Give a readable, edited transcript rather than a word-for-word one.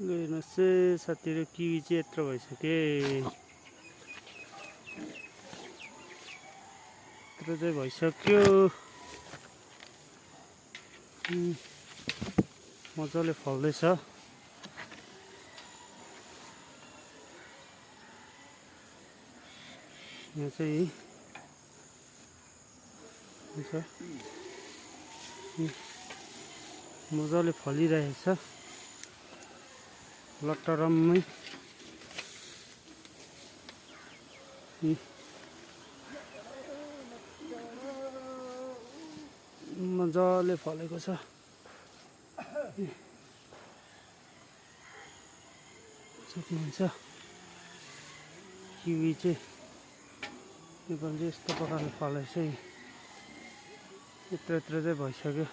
हेर्नुहोस् है साथीहरू, किवी चाहिँ यत्रो भइसक्यो। यत्रो चाहिँ भइसक्यो। मजाले फल्दैछ। यहाँ चाहिँ मजाले फलिरहेछ लटरम्मै। मजाले फलेको छ। सक्नुहुन्छ किवी चाहिँ नेपाल चाहिँ यस्तो प्रकारले फलेछ है। यत्रो चाहिँ भइसक्यो।